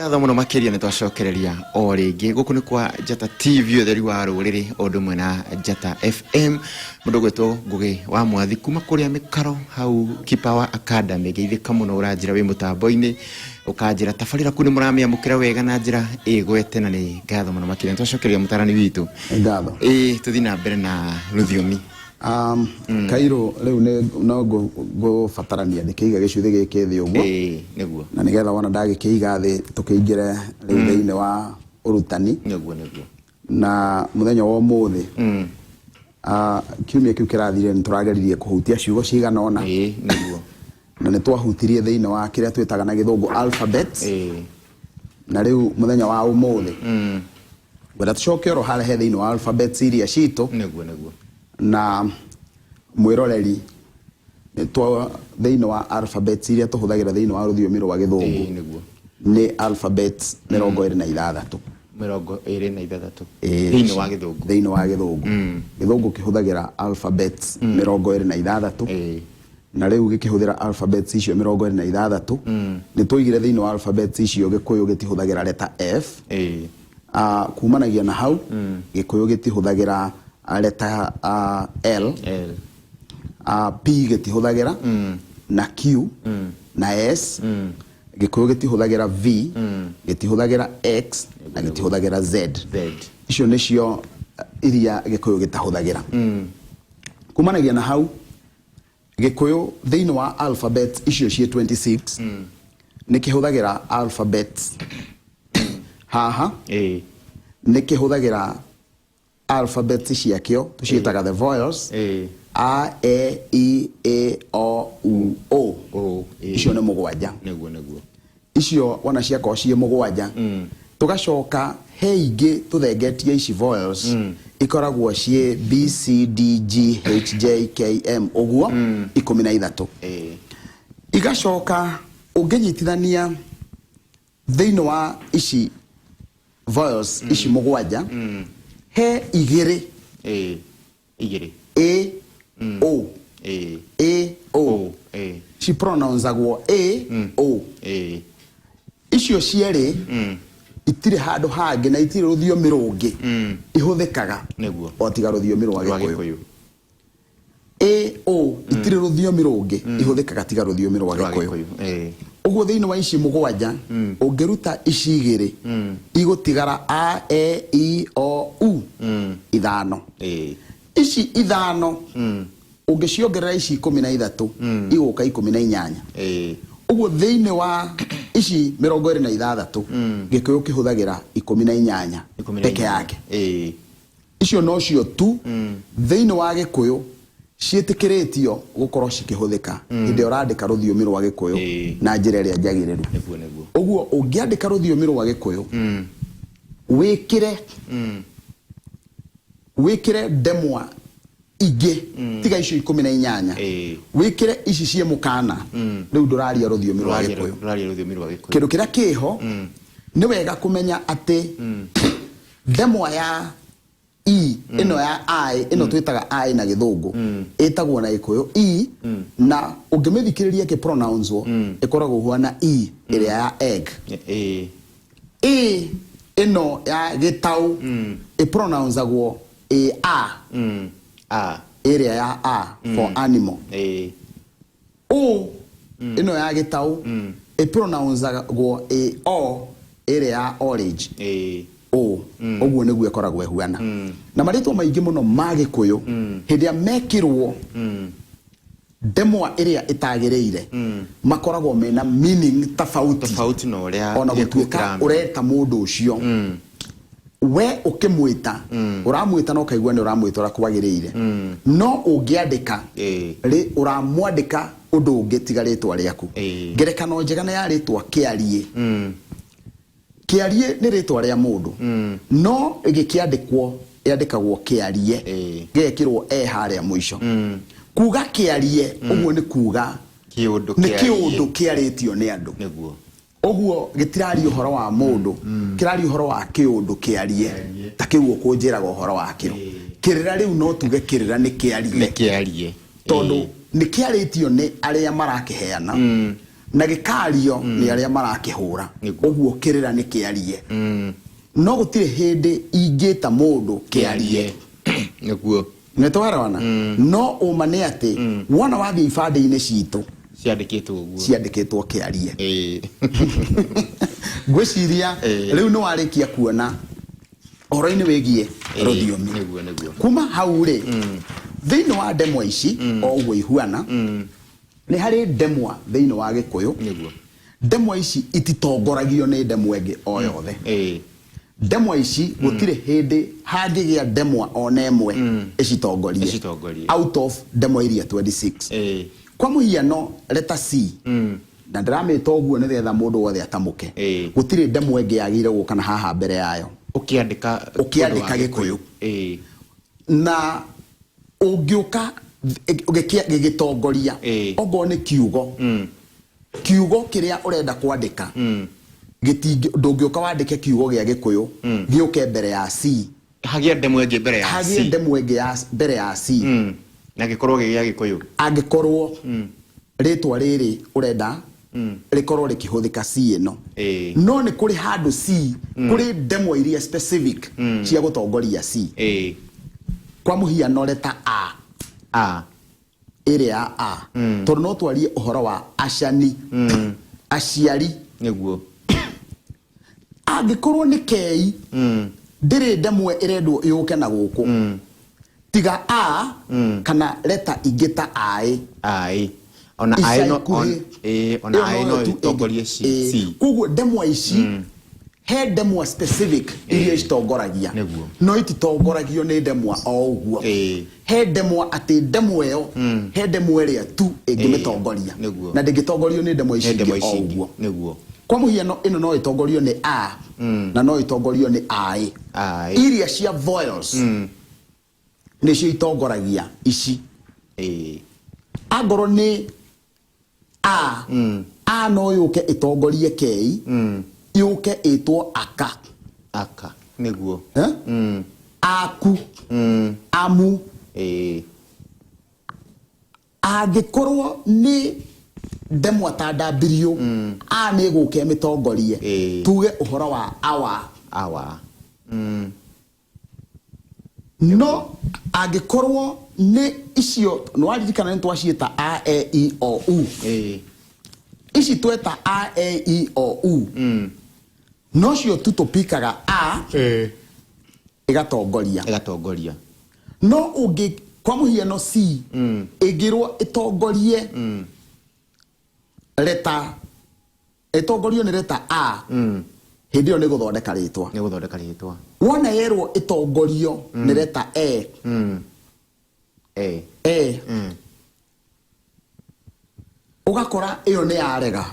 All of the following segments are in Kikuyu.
Ngatho mũno makĩria. Nĩ twacokereria o rĩngĩ gũkũ nĩ kwa Njata TV, ũtheri wa rũrĩrĩ, o ũndũ ũmwe na Njata FM. Mũndũ ũgwĩtwo Ngũgĩ wa Mwathi kuma kũrĩa mĩkaro hau Kipawa Academy, geithĩka mũno. Ũranjĩra wĩ mũtambo-inĩ, ũkanjĩra tabarĩra kuu nĩ mũramĩamũkĩra wega na njĩra ĩgwete, na nĩ ngatho mũno makĩria. Nĩ twacokereria, mũtarani witũ. Ngatho. Ĩĩ, tũthiĩ na mbere na rũthiomi. Kairũ rĩu nĩ no ngũbatarania ndĩkĩiga gĩcuthĩ gĩkĩ thĩ ũguo. Ĩĩ, nĩguo. Na nĩgetha wona ndagĩkĩiga thĩ, tũkĩingĩre rĩu thĩinĩ wa ũrutani. Nĩguo. Na mũthenya wa ũmũthĩ, kiumia kĩu kĩrathire nĩ tũrageririe kũhutia ciugo cigana ũna. ĩĩ nĩguo Na nĩ twahutirie thĩinĩ wa kĩrĩa twĩtaga na Gĩthũngũ alphabet. Na rĩu mũthenya wa ũmũthĩ ngwenda tũcoke oro harĩa he thĩinĩ wa alphabets iria citũ. Nĩguo. Na mwĩroreri, nĩ twa thĩinĩ wa alphabets iria tũhũthagĩra thĩinĩ wa rũthiomi rwa Gĩthũngũ, nĩ alphabets 26. 26. Thĩinĩ wa Gĩthũngũ. Thĩinĩ wa Gĩthũngũ. Gĩthũngũ kĩhũthagĩra alphabets 26. Na rĩu gĩkĩhũthĩra alphabets icio 26, nĩ twoigire thĩinĩ wa alphabets icio Gĩkũyũ gĩtihũthagĩra letter F. Kumanagia na hau, Gĩkũyũ gĩtihũthagĩra letter L. L. P gĩtihũthagĩra, na Q na S. Gĩkũyũ gĩtihũthagĩra V, gĩtihũthagĩra X na gĩtihũthagĩra Z. Z. Icio nĩcio iria Gĩkũyũ gĩtahũthagĩra. Kumanagia na hau, Gĩkũyũ thĩinĩ wa alphabet icio ciĩ 26 nĩ kĩhũthagĩra alphabet haha, nĩ kĩhũthagĩra alphabet ciakĩo tũciĩtaga the vowels, A, E, I, A, O, U, O. O, ĩĩ. Icio nĩ mũgwanja. Nĩguo. Icio wona ciakorwo ciĩ mũgwanja, tũgacoka he ingĩ tũthengetie ici vowels, ikoragwo ciĩ B, C, D, G, H, J, K, M, ũguo 13. Igacoka ũngĩnyitithania thĩinĩ wa ici vowels ici mũgwanja, he igĩrĩ. Ĩĩ, igĩrĩ. A, O. A, O. O, ĩĩ. Cipronounceagwo A, O. Icio cierĩ itirĩ handũ hangĩ na itirĩ rũthiomi rũngĩ ihũthĩkaga o tiga rũthiomi rwa Rwa Gĩkũyũ. Gĩkũyũ. A, O itirĩ rũthiomi rũngĩ ihũthĩkaga tiga rũthiomi rwa Rwa Gĩkũyũ. Gĩkũyũ. Ũguo thĩinĩ wa ici mũgwanja, ũngĩruta ici igĩrĩ, igũtigara A, E, I, O, U ithano. Ici ithano ũngĩciongerera ici 13, igũka 18. Ũguo thĩinĩ wa ici 26, Gĩkũyũ kĩhũthagĩra 18 Ikũmi na peke inyanya. yake. Icio nocio tu thĩinĩ wa Gĩkũyũ ciĩtĩkĩrĩtio gũkorwo cikĩhũthĩka hĩndĩ ĩrĩa ũrandĩka rũthiomi rwa Gĩkũyũ na njĩra ĩrĩa njagĩrĩru. Nĩguo. Ũguo ũngĩandĩka rũthiomi rwa Gĩkũyũ, wĩkĩre ndemwa ingĩ tiga icio 18, wĩkĩre ici ciĩ mũkana, rĩu ndũraria rũthiomi rwa Gĩkũyũ. Ndũraria rũthiomi rwa Gĩkũyũ. Kĩndũ kĩrĩa kĩho nĩ wega kũmenya atĩ ndemwa ya E, ĩno ya I, ĩno twĩtaga I na Gĩthũngũ, ĩtagwo na Gĩkũyũ E, na ũngĩmĩthikĩrĩria ĩkĩpronouncewo ĩkoragwo huana E ĩrĩa ya egg. A ĩno ya gĩtaũ ĩpronounceagwo A A. A. Ĩrĩa ya A for animal. O ĩno ya gĩtaũ ĩpronounceagwo A O ĩrĩa ya orange. O ũguo nĩguo ĩkoragwo ĩhuana. Na marĩtwa maingĩ mũno ma Gĩkũyũ, hĩndĩ ĩrĩa mekĩrwo ndemwa ĩrĩa ĩtagĩrĩire, makoragwo mena meaning tofauti. Tofauti na ũrĩa ona gĩkuũ gũtuĩka kĩramenya. Ũreta mũndũ ũcio, we ũkĩmwĩta ũramwĩta na ũkaigua nĩ ũramwĩta ũrĩa kwagĩrĩire, no ũngĩandĩka rĩ, ũramwandĩka ũndũ ũngĩ tiga rĩtwa rĩaku. Ngerekano njega nĩ ya rĩtwa Kĩariĩ. Kĩariĩ nĩ rĩtwa rĩa mũndũ, no gĩkĩandĩkwo rĩandĩkagwo Kĩarie, gĩgekĩrwo e harĩa mũico. Kuga Kĩarie ũguo nĩ kuga kĩũndũ nĩ kĩarie. Kĩũndũ kĩarĩtio nĩ andũ. Ũguo gĩtiraria ũhoro wa mũndũ, kĩraria ũhoro wa kĩũndũ kĩarie ta kĩu ũkũnjĩraga ũhoro wakĩo. Kĩrĩra rĩu no tuge kĩrĩra nĩ kĩarie. Nĩ kĩarie. Tondũ nĩ kĩarĩtio nĩ arĩa marakĩheana. Na gĩkario nĩ arĩa marakĩhũra. Ũguo kĩrĩra nĩ kĩarie, no gũtirĩ hĩndĩ ingĩta mũndũ kĩarie. Nĩguo. Nĩ twarewana? No ũma nĩ atĩ wona wathiĩ ibandĩ-inĩ citũ, ciandĩkĩtwo ũguo, ciandĩkĩtwo kĩarie. Ngwĩciria rĩu nĩ warĩkia kuona ũhoro-inĩ wĩgiĩ rũthiomi. Nĩguo, nĩguo. Kuma hau rĩ, thĩinĩ wa ndemwa ici o ũguo ihuana, nĩ harĩ ndemwa thĩinĩ wa Gĩkũyũ. Ndemwa ici ititongoragio nĩ ndemwa ĩngĩ o yothe. Ndemwa ici gũtirĩ hĩndĩ hangĩgĩa ndemwa ona ĩmwe ĩcitongorie Ĩcitongorie. out of ndemwa iria 26. Kwa mũhiano, letter C, na ndĩramĩta ũguo nĩgetha mũndũ wothe atamũke, gũtirĩ ndemwa ĩngĩ yagĩrĩire gũka na haha mbere yayo. Ũkĩandĩka. Ũkĩandĩka Gĩkũyũ. Na ũngĩũka gĩgĩtongoria, ongorwo nĩ kiugo, kiugo kĩrĩa ũrenda kwandĩka gĩtingĩ, ndũngĩũka wandĩke kiugo gĩa Gĩkũyũ gĩũke mbere ya C. Hagĩa ndemwa ĩngĩ mbere ya hagĩe C. Ndemwa ĩngĩ ya mbere ya C. Na gĩkorwo gĩ gĩa Gĩkũyũ. Angĩkorwo rĩtwa rĩrĩ ũrenda rĩkorwo rĩkĩhũthĩka C ĩno, no nĩ kũrĩ handũ C, kũrĩ ndemwa iria specific cia gũtongoria C. Kwa mũhiano, letter A, A. Ĩrĩa ya A, tondũ no twarie ũhoro wa acani, aciari. Angĩkorwo nĩ kei, ndĩrĩ ndemwe ĩrendwo yũke na gũkũ tiga A kana letter ingĩ ta aĩ. Aĩ, ona ica aĩ no ikuhĩ. Ona Ĩyo aĩ noyo no tu ĩtongorie C. C. Koguo ndemwa ici, he ndemwa specific iria citongoragia, no ititongoragio nĩ ndemwa o ũguo. He ndemwa atĩ ndemwa ĩyo, he ndemwa ĩrĩa tu ĩngĩmĩtongoria, na ndĩngĩtongorio nĩ ndemwa ici Nĩ ndemwa ingĩ ici o ingĩ. ũguo. Kwa mũhiano, ĩno no ĩtongorio nĩ A na no ĩtongorio nĩ aĩ. Aĩ. Iria cia vowels nĩcio itongoragia ici. Angorwo nĩ A, A no yũke ĩtongorie K, yũke ĩtwo aka. Aka, nĩguo. Eh? Aku, amu. Angĩkorwo nĩ ndemwa ta W, A nĩ ĩgũka ĩmĩtongorie, tuge ũhoro wa awa. Awa. No angĩkorwo nĩ icio nĩ waririkana nĩ twaciĩta A E I O U, ici tweta A E I O U, nocio tu tũpikaga A ĩgatongoria. Ĩgatongoria. No ũngĩ, kwa mũhiano, C ĩngĩrwo ĩtongorie letter, ĩtongorio nĩ letter A, hĩndĩ ĩyo nĩ gũthondeka rĩtwa. Nĩ gũthondeka rĩtwa. Wona yerwo ĩtongorio nĩ letter E, E. E, ũgakora ĩyo nĩ yarega.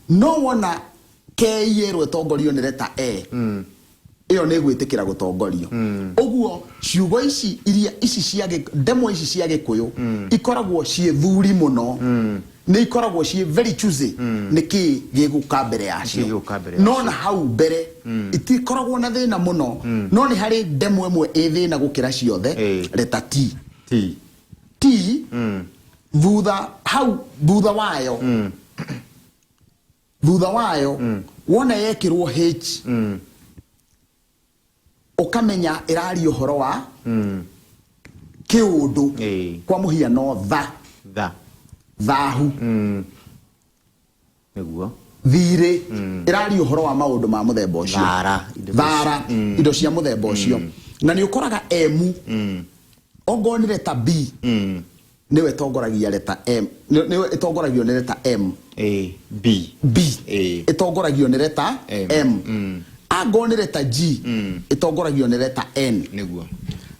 No wona K yerwo ĩtongorio nĩ letter E, ĩyo nĩ ĩgwĩtĩkĩra gũtongorio. Ũguo ciugo ici iria ici cia ndemwa ici cia Gĩkũyũ ikoragwo ciĩ thuri mũno, nĩ ikoragwo ciĩ very choosy nĩ kĩ gĩgũka mbere yacio. Nĩkĩ gĩgũka mbere No yacio. na hau mbere itikoragwo na thĩna mũno, no nĩ harĩ ndemwa ĩmwe ĩ thĩna gũkĩra ciothe, letter T. T. T, thutha hau, thutha wayo, thutha wayo wona yekĩrwo H, ũkamenya ĩraria ũhoro wa kĩũndũ. Kwa mũhiano, tha, tha, thahu, Thirĩ. Ĩraria ũhoro wa maũndũ ma mũthemba ũcio. Thara, indo ta Thara, indo cia mũthemba ũcio. Na nĩ ũkoraga M, ongorwo nĩ letter B, nĩwe ĩtongoragia letter M, nĩwe ĩtongoragio nĩ letter M. A B. B ĩtongoragio nĩ letter M. M. Angorwo nĩ letter G, ĩtongoragio nĩ letter N.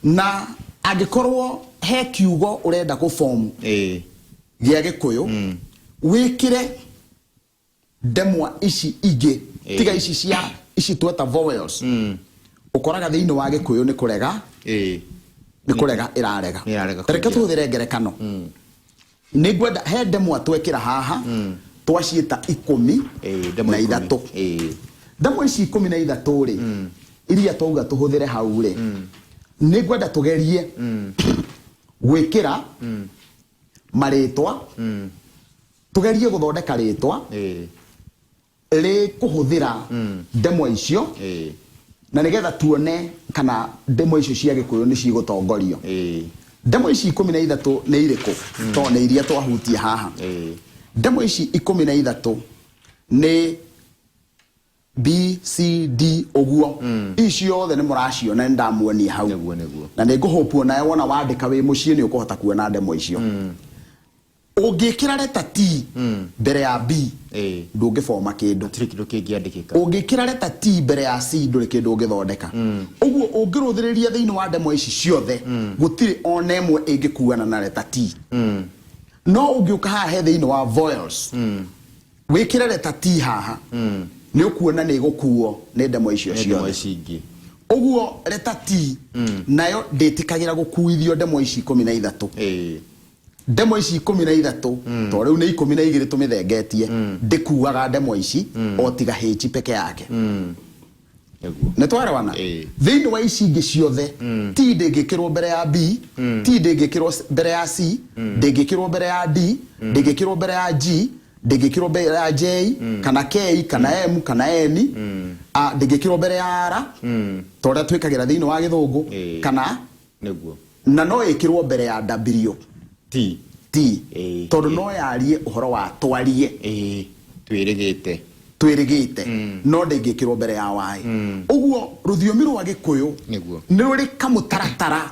Na angĩkorwo he kiugo ũrenda kũ-form gĩa Gĩkũyũ, wĩkĩre ndemwa ici ingĩ tiga ici cia ici tweta vowels, ũkoraga thĩinĩ wa Gĩkũyũ nĩ kũrega, nĩ kũrega ĩrarega. Nĩ ĩrarega Ta reke kũingĩra. tũhũthĩre ngerekano. Nĩ ngwenda he ndemwa twekĩra haha twaciĩta 10 Ndemwa na 10. 3. Ndemwa ici 13 rĩ, iria twauga tũhũthĩre hau rĩ, nĩ ngwenda tũgerie gwĩkĩra marĩtwa. Tugerie guthondeka ritwa rikuhuthira ndemwa icio na nigetha tuone kana ndemwa icio cia Gikuyu ni cigũtongorio. Ndemwa ici 13 nĩ irĩkũ? To nĩ iria twahutia haha. Ndemwa ici 13 nĩ B C D ũguo. Ici ciothe nĩ mũraciona, nĩ ndamuonia hau. Nĩguo, nĩguo. Na nĩ ngũhope onawe wona wandĩka wĩ mũciĩ nĩ ũkũhota kuona ndemwa icio. Ũngĩkĩra letter T mbere ya B, ndũngĩboma kĩndũ. Hatirĩ kĩndũ kĩngĩandĩkĩka. Ũngĩkĩra letter T mbere ya C, ndũrĩ kĩndũ ũngĩthondeka. Ũguo ũngĩrũthĩrĩria thĩinĩ wa ndemwa ici ciothe, gũtirĩ ona ĩmwe ĩngĩkuana na letter T. No ũngĩũka haha he thĩinĩ wa vowels, wĩkĩre letter T haha, nĩ ũkuona nĩ ĩgũkuo nĩ ndemwa icio Nĩ ndemwa ciothe. Ici ingĩ. Ũguo letter T nayo ndĩtĩkagĩra gũkuithio ndemwa ici 13. Ndemwa ici 13, to rĩu nĩ 12 tũmĩthengetie, ndĩkuaga ndemwa ici o tiga H peke yake. Nĩ twarewana? Thĩinĩ wa ici ingĩ ciothe, T ndĩngĩkĩrwo mbere ya B, T ndĩngĩkĩrwo mbere ya C, ndĩngĩkĩrwo mbere ya D, ndĩngĩkĩrwo mbere ya G, ndĩngĩkĩrwo mbere ya J kana K kana M kana N, ndĩngĩkĩrwo mbere ya R ta ũrĩa twĩkagĩra thĩinĩ wa Gĩthũngũ, kana na no ĩkĩrwo mbere ya W. T. T, tondũ no yarie ũhoro wa twarie. Ĩĩ, twĩrĩgĩte. Twĩrĩgĩte, no ndĩngĩkĩrwo mbere ya Y. Ũguo rũthiomi rwa Gĩkũyũ nĩ rũrĩ kamũtaratara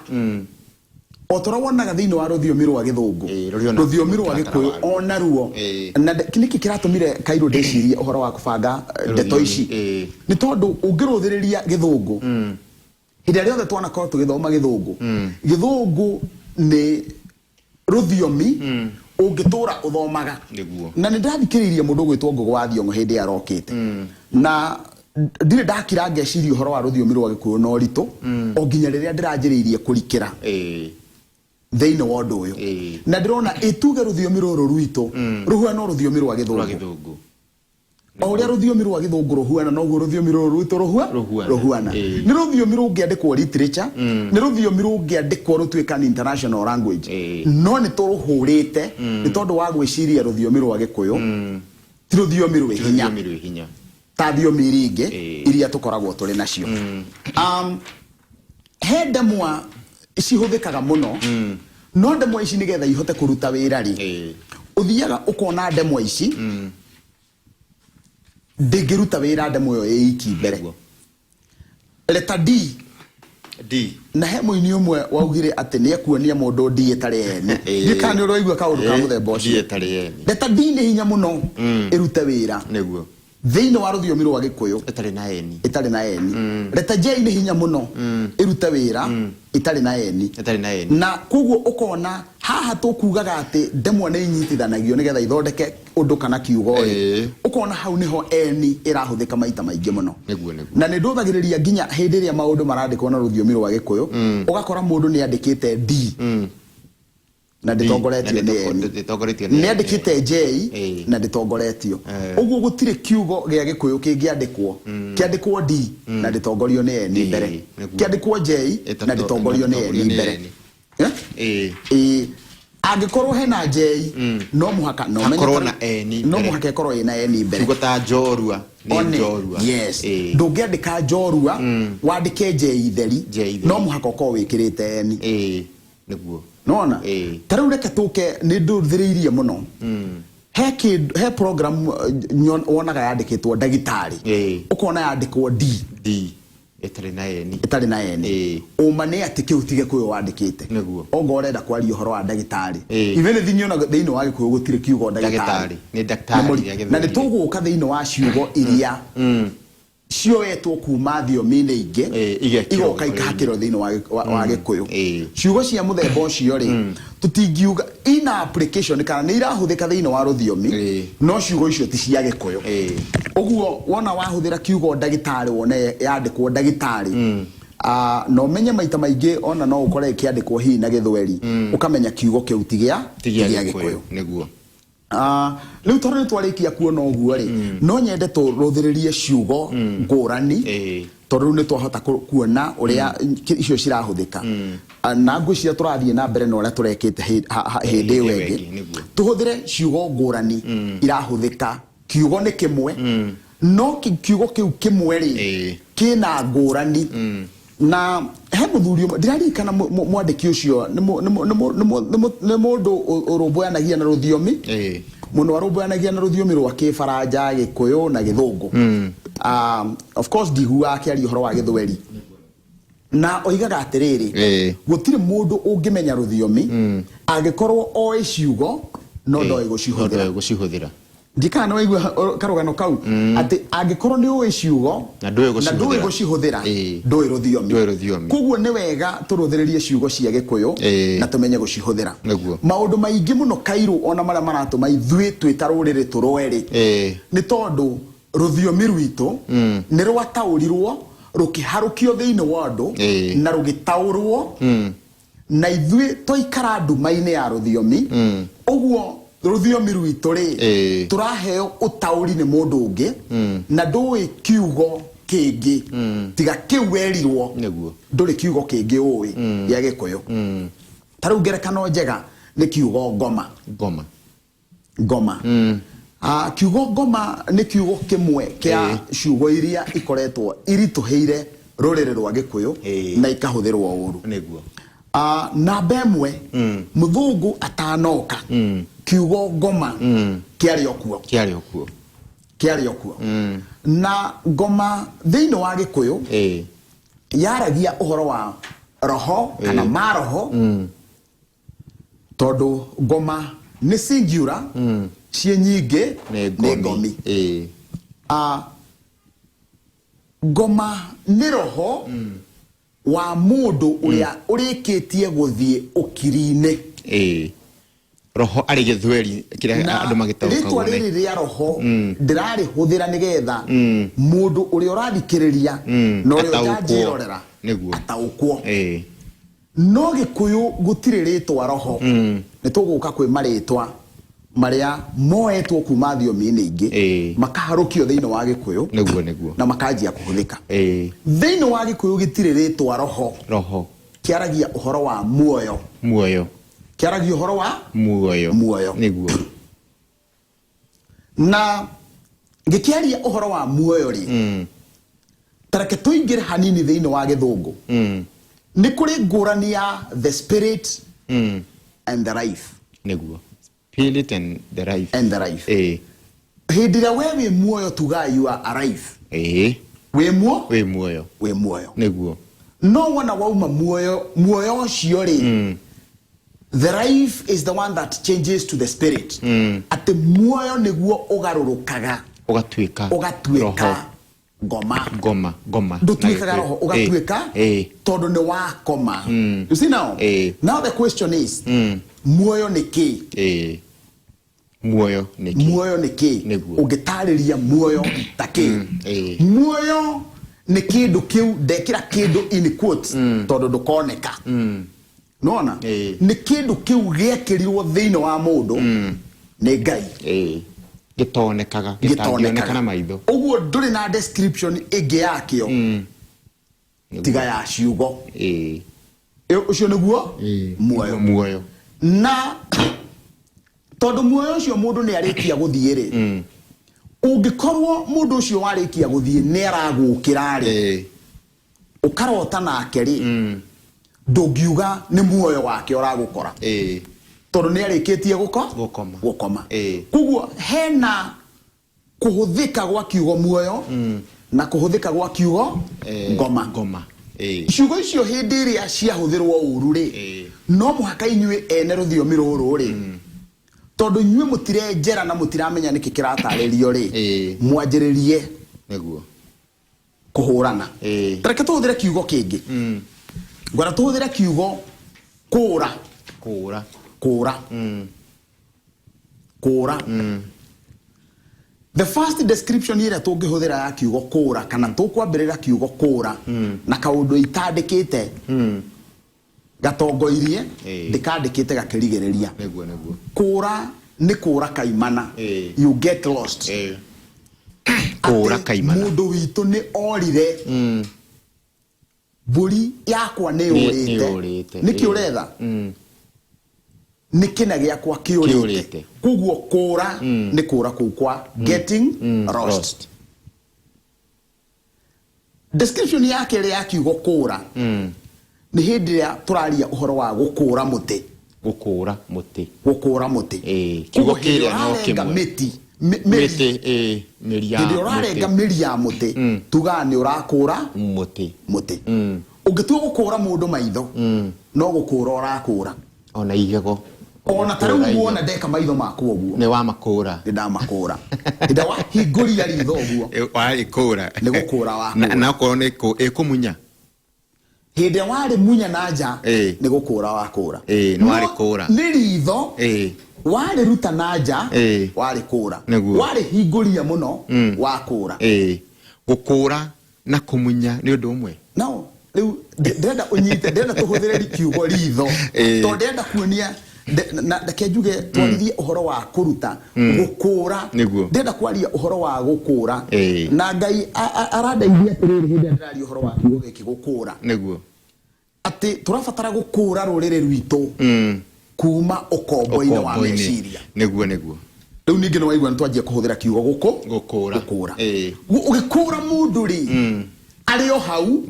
o ta ũrĩa wonaga thĩinĩ wa rũthiomi rwa Gĩthũngũ. Ĩĩ, rũrĩ ona Rũthiomi rwa mũtaratara Gĩkũyũ waruo. onaruo. Na nĩkĩ kĩratũmire Kairũ ndĩcirie ũhoro wa kũbanga ndeto Rũthiomi, ici? Nĩ tondũ ũngĩrũthĩrĩria Gĩthũngũ, hĩndĩ ĩrĩa yothe twanakorwo tũgĩthoma Gĩthũngũ, Gĩthũngũ nĩ rũthiomi ũngĩtũra ũthomaga. Na nĩ ndathikĩrĩirie mũndũ ũgwĩtwo Ngũgĩ wa Thiong'o hĩndĩ ĩrĩa arokĩte, na ndirĩ ndakira ngeciria ũhoro wa rũthiomi rwa Gĩkũyũ na ũritũ o nginya rĩrĩa ndĩranjĩrĩirie kũrikĩra thĩinĩ wa ũndũ ũyũ. Na ndĩrona ĩtuge rũthiomi rũrũ rwitũ rũhuana rũthiomi rwa Rwa Gĩthũngũ. Gĩthũngũ. O ũrĩa rũthiomi rwa Gĩthũngũ rũhuana, noguo rũthiomi rũrũ rwitũ Rũhuana. Rũhuana. Nĩ rũthiomi rũngĩandĩkwo literature, nĩ rũthiomi rũngĩandĩkwo rũtuĩka nĩ international language, no nĩ tũrũhũrĩte nĩ tondũ wa gwĩciria rũthiomi rwa Gĩkũyũ ti rũthiomi rwĩ hinya Rũthiomi rwĩ hinya ta thiomi iria ingĩ iria tũkoragwo tũrĩ nacio. He ndemwa cihũthĩkaga mũno, no ndemwa ici nĩgetha ihote kũruta wĩra rĩ, ũthiaga ũkona ndemwa ici ndĩngĩruta wĩra ndemwa ĩyo ĩ iki mbere. Letter D. D. Na he mũini ũmwe waugire atĩ nĩ ekuonia mũndũ D ĩtarĩ N. Ndiũĩ kana nĩ ũraigua kaũndũ ka mũthemba D ũcio. Ĩtarĩ N. Letter D nĩ hinya mũno ĩrute wĩra thĩinĩ wa rũthiomi rwa Gĩkũyũ ĩtarĩ na N. Ĩtarĩ na N. Letter J nĩ hinya mũno ĩrute wĩra ĩtarĩ na N. Ĩtarĩ na N. Na koguo ũkona haha tũkugaga atĩ ndemwa nĩ inyitithanagio nĩgetha ithondeke ũndũ kana kiugo rĩ, ũkona hau nĩho N ĩrahũthĩka maita maingĩ mũno. Nĩguo, nĩguo. Na nĩ ndũthagĩrĩria nginya hĩndĩ ĩrĩa maũndũ marandĩkwo na rũthiomi rwa Gĩkũyũ, ũgakora mũndũ nĩ andĩkĩte D na ndĩtongoretio Na nĩ N. Ndĩtongoretio nĩ Nĩ andĩkĩte J na ndĩtongoretio. Ũguo gũtirĩ kiugo gĩa Gĩkũyũ kĩngĩandĩkwo kĩandĩkwo D na ndĩtongorio nĩ N mbere, kĩandĩkwo J na ndĩtongorio nĩ N Ĩtatongorio nĩ mbere. N. Eh? Ĩĩ. Angĩkorwo hena J, no mũhaka no ũmenye Hakorwo na N no mbere. mũhaka ĩkorwo ĩna N mbere. Kiugo ta njorua nĩ One. njorua. Yes. Ndũngĩandĩka njorua wandĩke J theri, J theri. no mũhaka ũkorwo wĩkĩrĩte N. Ĩĩ, nĩguo. Nona ta rĩu reke tũke nĩ ndũthĩrĩirie mũno, he kĩndũ, he program wonaga yandĩkĩtwo ndagĩtarĩ, ũkona yandĩkwo D. D ĩtarĩ na N. Ĩtarĩ na N. Ũma nĩ atĩ kĩu ti Gĩkũyũ wandĩkĩte. Ongo ũrenda kwaria ũhoro wa ndagĩtarĩ, even thĩ nyonaga thĩinĩ wa Gĩkũyũ gũtirĩ kiugo ndagĩtarĩ. Ndagĩtarĩ nĩ ndagĩtarĩ ya Na nĩ Gĩthweri. Tũgũka thĩinĩ wa ciugo iria cioetwo kuma thiomi-inĩ ingĩ, Igekĩrwo igoka Gĩkũyũ-inĩ. ikahakĩrwo thĩinĩ wa Gĩkũyũ. Ciugo cia mũthemba ũcio rĩ, tũtingiuga ina application kana nĩ irahũthĩka thĩinĩ wa rũthiomi, no ciugo icio ti cia Gĩkũyũ. Ũguo wona wahũthĩra kiugo ndagĩtarĩ, wone yandĩkwo ndagĩtarĩ, na ũmenye maita maingĩ ona no ũkore ĩkĩandĩkwo hihi na Gĩthweri, ũkamenya kiugo kĩu ti gĩa Ti gĩa ti gĩa Gĩkũyũ. Gĩkũyũ. Nĩguo. Rĩu tondũ nĩ twarĩkia kuona ũguo rĩ, no nyende tũrũthĩrĩrie ciugo ngũrani, tondũ rĩu nĩ twahota kuona ũrĩa icio cirahũthĩka. Na ngwĩciria tũrathiĩ na mbere na ũrĩa tũrekĩte hĩndĩ ĩyo ĩyo ĩngĩ. Ĩngĩ, nĩguo. Tũhũthĩre ciugo ngũrani irahũthĩka. Kiugo nĩ kĩmwe, no kiugo kĩu kĩmwe rĩ, kĩna ngũrani. Na he mũthuri ũmwe ndĩraririkana, mwandĩki ũcio nĩ mũ- nĩ mũ- nĩ mũ- nĩ mũ- nĩ mũ- nĩ mũndũ ũrũmbũyanagia na rũthiomi mũno, arũmbũyanagia na rũthiomi rwa Kĩbaranja, Gĩkũyũ na Gĩthũngũ. Of course ndiguaga akĩaria ũhoro wa Gĩthweri, na oigaga atĩrĩrĩ, gũtirĩ mũndũ ũngĩmenya rũthiomi angĩkorwo oĩ ciugo no ndoĩ gũcihũthĩra. No ndoĩ gũcihũthĩra. Ndikana nĩ waigua karũgano kau, atĩ angĩkorwo nĩ ũĩ ciugo na ndũĩ na ndũĩ gũcihũthĩra. Gũcihũthĩra, ndũĩ rũthiomi. Ndũĩ rũthiomi. Koguo nĩ wega tũrũthĩrĩrie ciugo cia Gĩkũyũ na tũmenye gũcihũthĩra. Maũndũ maingĩ mũno kairũ ona marĩa maratũma ithuĩ twĩ ta rũrĩrĩ tũrũe rĩ, nĩ tondũ rũthiomi rwitũ nĩ rwataũrirwo, rũkĩharũkio thĩinĩ wa ũndũ na rũgĩtaũrwo, na ithuĩ twaikara nduma-inĩ ya rũthiomi. Ũguo rũthiomi rwitũ rĩ, tũraheo ũtaũri nĩ mũndũ ũngĩ, na ndũĩ kiugo kĩngĩ tiga kĩu werirwo. Ndũrĩ kiugo kĩngĩ ũĩ gĩa Gĩkũyũ. Ta rĩu ngerekano njega nĩ kiugo ngoma. Ngoma. Ngoma. Kiugo ngoma nĩ kiugo kĩmwe kĩa ciugo iria ikoretwo iritũhĩire rũrĩrĩ rwa Gĩkũyũ na ikahũthĩrwo ũru. Namba ĩmwe, mũthũngũ atanoka, kiugo ngoma kĩarĩ o kuo. Kĩarĩ o kuo. Kĩarĩ o kuo. Na ngoma thĩinĩ wa Gĩkũyũ yaragia ũhoro wa roho kana maroho, tondũ ngoma nĩ singular, ciĩ nyingĩ nĩ nĩ ngomi. Ngoma nĩ roho wa mũndũ ũrĩa ũrĩkĩtie gũthiĩ ũkiri-inĩ. Roho arĩ Gĩthweri kĩrĩa Na andũ magĩtaũkagwo rĩtwa nĩ rĩrĩ rĩa roho ndĩrarĩhũthĩra nĩgetha mũndũ ũrĩa ũrathikĩrĩria na ũrĩa Ataũkwo. ũtanjĩrorera ataũkwo. No Gĩkũyũ gũtirĩ rĩtwa roho. Nĩ tũgũka kwĩ marĩtwa marĩa moetwo kuma thiomi-inĩ ingĩ, makaharũkio thĩinĩ wa Gĩkũyũ Nĩguo nĩguo. na makanjia kũhũthĩka. Thĩinĩ wa Gĩkũyũ gĩtirĩ rĩtwa roho. Roho. Kĩaragia ũhoro wa muoyo. Muoyo. Kĩaragia ũhoro wa muoyo. Muoyo. Na gĩkĩaria ũhoro wa muoyo rĩ, tareke tũingĩre hanini thĩinĩ wa Gĩthũngũ. Nĩ kũrĩ ngũrani ya the spirit and the life. Nĩguo, spirit and the life. And the life. Hĩndĩ ĩrĩa we wĩ muoyo, tuga you are alive. Wĩ muo Wĩ muoyo. Wĩ muoyo. No wona wauma muoyo, muoyo ũcio rĩ, the life is the one that changes to the spirit, atĩ muoyo nĩguo ũgarũrũkaga ũgatuĩka ũgatuĩka roho. Ngoma. Ngoma, ngoma. Ndũtuĩkaga Na roho, Gĩkũyũ. ũgatuĩka tondũ nĩ wakoma. You see now? Now the question is, muoyo nĩ kĩ? Muoyo nĩ kĩ? Muoyo nĩ kĩ? Ũngĩtarĩria muoyo ta kĩ? Muoyo nĩ kĩndũ kĩu ndekĩra kĩndũ in quotes, tondũ ndũkoneka. Nona nĩ kĩndũ kĩu gĩekĩrirwo thĩinĩ wa mũndũ nĩ Ngai. Gĩtonekaga, gĩtangĩoneka na maitho. Ũguo ndũrĩ na description ĩngĩ yakĩo tiga ya ciugo. Ũcio nĩguo muoyo. Muoyo. Na tondũ muoyo ũcio mũndũ nĩ arĩkia gũthiĩ rĩ, ũngĩkorwo mũndũ ũcio warĩkia gũthiĩ nĩ aragũkĩra rĩ, ũkarota nake rĩ, ndũngiuga nĩ muoyo wake ũragũkora, tondũ nĩ arĩkĩtie gũko Gũkoma. Gũkoma. Koguo hena kũhũthĩka gwa kiugo muoyo na kũhũthĩka gwa kiugo ngoma. Ngoma. Ciugo icio hĩndĩ ĩrĩa ciahũthĩrwo ũru rĩ, no mũhaka inyuĩ ene rũthiomi rũrũ rĩ, tondũ inyuĩ mũtirenjera na mũtiramenya nĩkĩ kĩratarĩrio rĩ, mwanjĩrĩrie kũhũrana. Tareke tũhũthĩre kiugo kĩngĩ. Ngwenda tũhũthĩre kiugo kũũra. Kũũra. Kũũra. Kũũra, the first description ĩrĩa tũngĩhũthĩra ya kiugo kũũra, kana tũkwambĩrĩra kiugo kũũra na kaũndũ itandĩkĩte gatongoirie, ndĩkandĩkĩte gakĩrigĩrĩria. Nĩguo nĩguo. Kũũra. Nĩ kũra kaimana. You get lost. Kũra Atĩ kaimana. Mũndũ witũ nĩ orire. Mbũri yakwa nĩ Nĩ yũrĩte. Yũrĩte. Nĩkĩ ũretha? Nĩ kĩna gĩakwa kĩũrĩte. Kĩũrĩte. Koguo kũra nĩ kũra kũu kwa getting lost. Lost. Description ya kerĩ ya kiugo kũra nĩ hĩndĩ ĩrĩa tũraria ũhoro wa gũkũra mũtĩ. Gũkũra mũtĩ. Gũkũra mũtĩ. Kiugo Koguo hĩndĩ kĩrĩa ĩrĩa no ũrarenga kĩmwe. mĩti mĩri. Mĩtĩ, mĩri ya Hĩndĩ ĩrĩa ũrarenga mũtĩ. mĩri ya mũtĩ, tugaga nĩ ũrakũra mũtĩ. Mũtĩ. Ũngĩtua gũkũra mũndũ maitho, no gũkũra ũrakũra. Ona igego. Ona ta rĩu wona ndeka maitho makwa ũguo, Nĩ wamakũra. Nĩ ndamakũra. Hĩndĩ ĩrĩa wahingũria ritho ũguo, Warĩkũra. Nĩ gũkũra wakũra. Na okorwo nĩ ĩkũmunya. Hĩndĩ ĩrĩa warĩ munya na nja, nĩ gũkũra wakũra. Nĩ No warĩkũra. Nĩ ritho warĩruta na nja, warĩkũra. Nĩguo. Warĩhingũria mũno, wakũra. Gũkũra na kũmunya nĩ ũndũ ũmwe. No rĩu ndĩrenda ũnyite, ndĩrenda tũhũthĩre kiugo ritho, tondũ ndĩrenda kuonia na reke njuge twaririe ũhoro wa kũruta gũkũra. Nĩguo. Ndĩrenda kwaria ũhoro wa gũkũra. Na Ngai arandeithia atĩrĩrĩ, hĩndĩ ĩrĩa ndĩraria ũhoro wa kiugo gĩkĩ gũkũra, atĩ tũrabatara gũkũra rũrĩrĩ rwitũ kuma ũkombo-inĩ wa Ũkombo-inĩ. meciria. Nĩguo. Rĩu ningĩ nĩ waigua nĩ twanjia kũhũthĩra kiugo gũkũ. Gũkũra. Gũkũra. Ũgĩkũra mũndũ rĩ, arĩ o hau,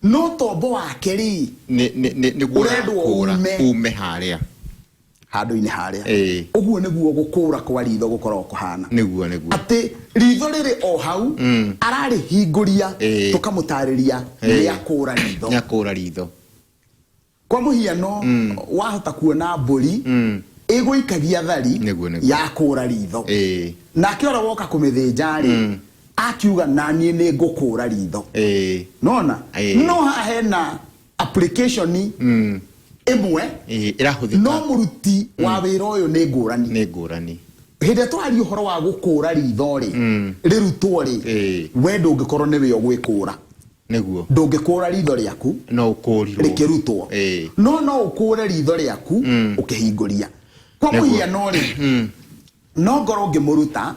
no tombo wake rĩ, Nĩguo ũrendwo ũrakũra ume. Ume harĩa. Handũ-inĩ harĩa. Ũguo nĩguo gũkũra kwa ritho gũkoragwo kũhana. Nĩguo. Atĩ ritho rĩrĩ o hau, ararĩhingũria, tũkamũtarĩria nĩ akũra ritho. Nĩ akũra ritho. Kwa mũhiano, wahota kuona mbũri ĩgũikagia thari, Nĩguo. yakũra ritho. Nake ũrĩa woka kũmĩthĩnja rĩ, akiuga naniĩ nĩ ngũkũra ritho. Nona no haha hena application ĩmwe, Ĩrahũthĩka. No mũruti wa wĩra ũyũ nĩ ngũrani. Nĩ ngũrani. Hĩndĩ ĩrĩa tũraria ũhoro wa gũkũra ritho rĩ, rĩrutwo rĩ, we ndũngĩkorwo nĩwe ũgwĩkũra. Ndũngĩkũra ritho rĩaku. No ũkũrirwo. Rĩkĩrutwo. No no ũkũre ritho rĩaku ũkĩhingũria. Kwa mũhiano rĩ, no ngorwo ngĩmũruta,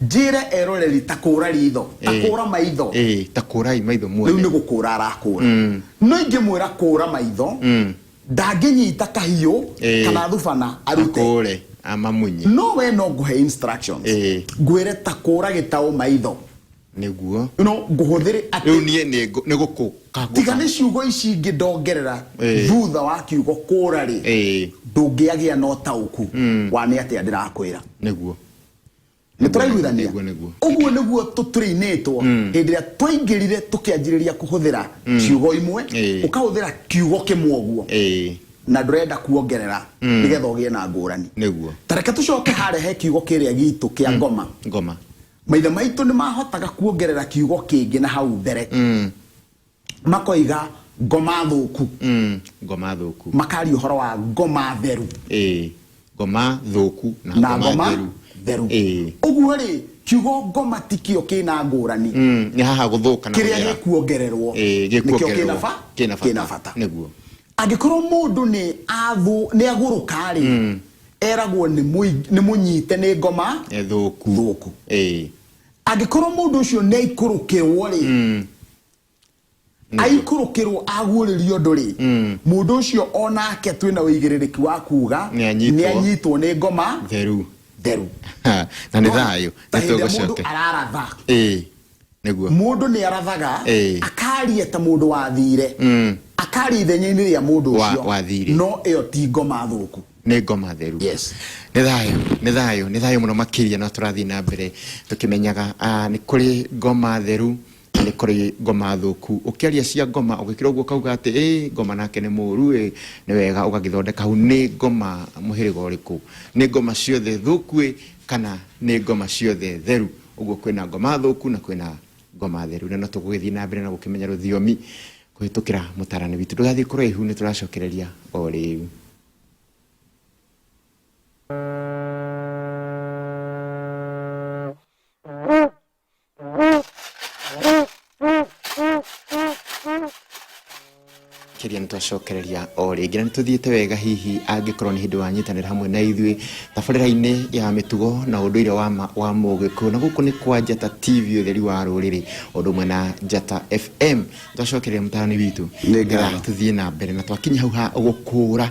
njĩre eroreri ta kũra ritho, ta kũra maitho. Ta kũrai maitho Rĩu muone. Nĩ gũkũra arakũra. No ingĩmwĩra kũra maitho, ndangĩnyita kahiũ kana thubana arute. Akũre amamunye. No we no ngũhe instructions, ngwĩre ta kũra gĩtaũ maitho. No ngũhũthĩre Rĩu atĩ niĩ nĩ gũkũka. Tiga nĩ ciugo ici ingĩ ndongerera thutha wa kiugo kũra rĩ, ndũngĩagĩa na ũtaũku wa nĩ atĩa ndĩrakwĩra. Nĩ tũraiguithania? Nĩguo. Ũguo nĩguo tũtũrĩinĩtwo hĩndĩ ĩrĩa twaingĩrire tũkĩanjĩrĩria kũhũthĩra ciugo imwe. Ũkahũthĩra kiugo kĩmwe ũguo na ndũrenda kuongerera nĩgetha ũgĩe na ngũrani. Ta reke tũcoke harĩa he kiugo kĩrĩa gitũ kĩa ngoma. Ngoma. Maithe maitũ nĩ mahotaga kuongerera kiugo kĩngĩ na hau mbere, makoiga ngoma thũku. Ngoma thũku. Makaria ũhoro wa ngoma theru. Ngoma thũku na na ngoma ngoma theru. Theru. Ũguo rĩ, kiugo ngoma tikio kĩna ngũrani. Nĩ haha gũthũka na Kĩrĩa gũthera. gĩkuongererwo nĩkĩo Gĩkuongererwo. kĩna Kĩna bata. kĩna bata. Angĩkorwo mũndũ nĩ nĩ agũrũka rĩ, eragwo nĩ mũnyite nĩ ngoma Thũku. Thũku. Angĩkorwo mũndũ ũcio nĩ aikũrũkĩrwo rĩ, aikũrũkĩrwo aguũrĩrio ũndũ rĩ, mũndũ ũcio onake twĩna ũigĩrĩrĩki wa kuga Nĩ anyitwo. Nĩ anyitwo nĩ ngoma theru. Theru. Na nĩ thayũ. Ta Nĩ hĩndĩ ĩrĩa mũndũ tũgũcoke. araratha, Nĩguo. Mũndũ nĩ arathaga, akaria ta mũndũ wathire, akaria ithenya-inĩ rĩa mũndũ ũcio. Wathire. No ĩyo ti ngoma thũku. Nĩ ngoma theru. Yes. Nĩ thayũ, nĩ thayũ, nĩ thayũ mũno makĩria. No tũrathiĩ na mbere tũkĩmenyaga nĩ kũrĩ ngoma theru na nĩ kũrĩ ngoma thũku. Ũkĩaria cia ngoma ũgĩkĩra ũguo ũkauga atĩ ngoma nake nĩ mũru, nĩ wega ũgagĩthondeka hau nĩ ngoma mũhĩrĩga ũrĩkũ, nĩ ngoma ciothe thũku kana nĩ ngoma ciothe theru. Ũguo kwĩna ngoma thũku na kwĩna ngoma theru, na no tũgũgĩthiĩ na mbere na gũkĩmenya rũthiomi kũhĩtũkĩra mũtarani witũ. Ndũgathiĩ kũraihu, nĩ tũracokereria o rĩu. Makĩria nĩ twacokereria o rĩngĩ na nĩ tũthiĩte wega. Hihi angĩkorwo nĩ hĩndĩ wanyitanĩra hamwe na ithuĩ tabarĩra-inĩ ya mĩtugo na ũndũire wa Mũgĩkũyũ, na gũkũ nĩ kwa Njata TV, ũtheri wa rũrĩrĩ, ũndũ ũmwe na Njata FM. Twacokereria mũtarani witũ. Nĩ ngatho. Tũthiĩ na mbere na twakinya hau ha gũkũra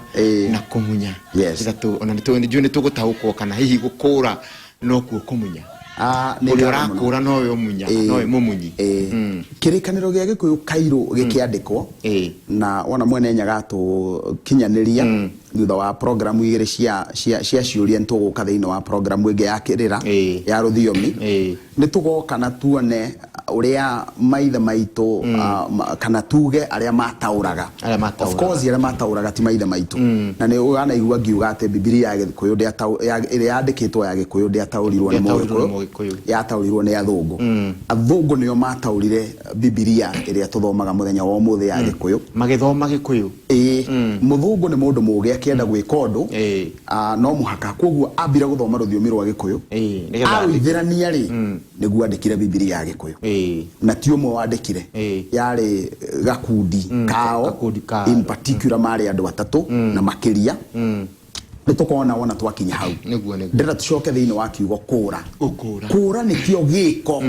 na kũmunya. Ithatũ ona nĩ njũĩ nĩ tũgũtaũkwo kana hihi gũkũra nokuo kũmunya. Ah, nĩ ũrĩa ngatho mũno. Ũrakũra nowe ũmunya, nowe mũmunyi. Kĩrĩkanĩro gĩa Gĩkũyũ kairũ gĩkĩandĩkwo, na wona mwene Nyaga tũkinyanĩria thutha wa programu igĩrĩ cia ciũria, nĩ tũgũka thĩinĩ wa programu ĩngĩ ya kĩrĩra ya rũthiomi. Nĩ tũgoka na tuone ũrĩa maithe maitũ, kana tuge arĩa mataũraga. Arĩa mataũraga. Of course, arĩa mataũraga ti maithe maitũ, na nĩ wanaigua ngiuga atĩ Bibilia ya Gĩkũyũ ĩrĩa yandĩkĩtwo ya Gĩkũyũ ndĩataũrirwo nĩ Ndĩataũrirwo nĩ Mũgĩkũyũ. Mũgĩkũyũ. Yataũrirwo nĩ athũngũ. Athũngũ nĩo mataũrire Bibilia ĩrĩa tũthomaga mũthenya wa ũmũthĩ ya Gĩkũyũ. Magĩthoma Gĩkũyũ. Ĩĩ, mũthũngũ nĩ mũndũ mũũgĩ, akĩenda gwĩka ũndũ, no mũhaka koguo ambire gũthoma rũthiomi rwa Gĩkũyũ. Nĩgetha andĩke. Arũithĩrania rĩ, nĩguo andĩkire Bibilia ya Gĩkũyũ. Na ti ũmwe wandĩkire, yarĩ gakundi kao. Gakundi kao. In particular marĩ andũ atatũ na makĩria. Nĩ tũkona wona twakinya hau. Nĩguo. Ndĩrenda tũcoke thĩinĩ wa kiugo kũra. Gũkũra. Kũra nĩkĩo gĩko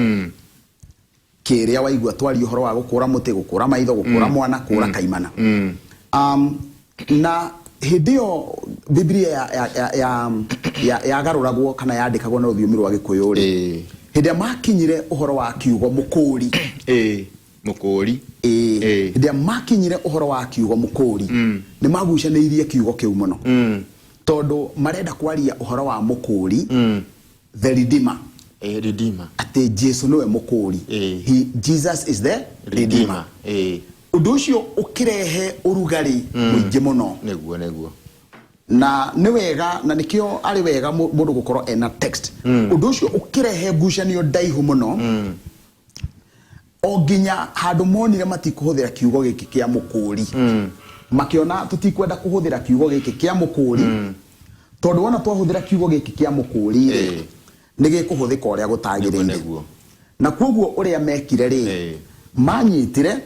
kĩrĩa waigua twaria ũhoro wa gũkũra mũtĩ, gũkũra maitho, gũkũra mwana, kũra kaimana. Na hĩndĩ ĩyo Bibilia yagarũragwo kana yandĩkagwo na rũthiomi rwa Gĩkũyũ rĩ, hĩndĩ ĩrĩa makinyire ũhoro wa kiugo mũkũri, Mũkũri. Hĩndĩ ĩrĩa makinyire ũhoro wa kiugo mũkũri, nĩ magucanĩirie kiugo kĩu mũno, tondũ marenda kwaria ũhoro wa mũkũri, the redeemer. Redeemer. Atĩ Jesu nĩwe mũkũri. Jesus is the redeemer. Ũndũ ũcio ũkĩrehe ũrugarĩ mũingĩ mũno. Nĩguo. Na nĩ wega, na nĩkĩo arĩ wega mũndũ gũkorwo ena text. Ũndũ ũcio ũkĩrehe ngucanio ndaihu mũno, o nginya handũ monire matikũhũthĩra kiugo gĩkĩ kĩa mũkũri. Makĩona tũtikwenda kũhũthĩra kiugo gĩkĩ kĩa mũkũri, tondũ wona twahũthĩra kiugo gĩkĩ kĩa mũkũri rĩ, nĩ gĩkũhũthĩka ũrĩa gũtagĩrĩire. Na koguo ũrĩa mekire rĩ, manyitire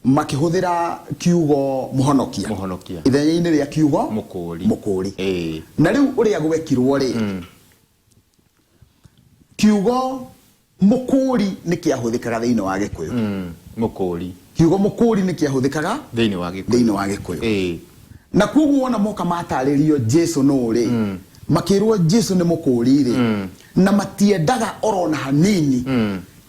makĩhũthĩra kiugo mũhonokia Mũhonokia. ithenya-inĩ rĩa kiugo Mũkũri. Mũkũri. Na rĩu ũrĩa gwekirwo rĩ, kiugo mũkũri nĩ kĩahũthĩkaga thĩinĩ wa Gĩkũyũ. Mũkũri. Kiugo mũkũri nĩ kĩahũthĩkaga thĩinĩ wa Gĩkũyũ. Thĩinĩ wa Gĩkũyũ. Na koguo wona moka matarĩrio Jesu nũ rĩ, makĩrwo Jesu nĩ mũkũri rĩ, na matiendaga orona hanini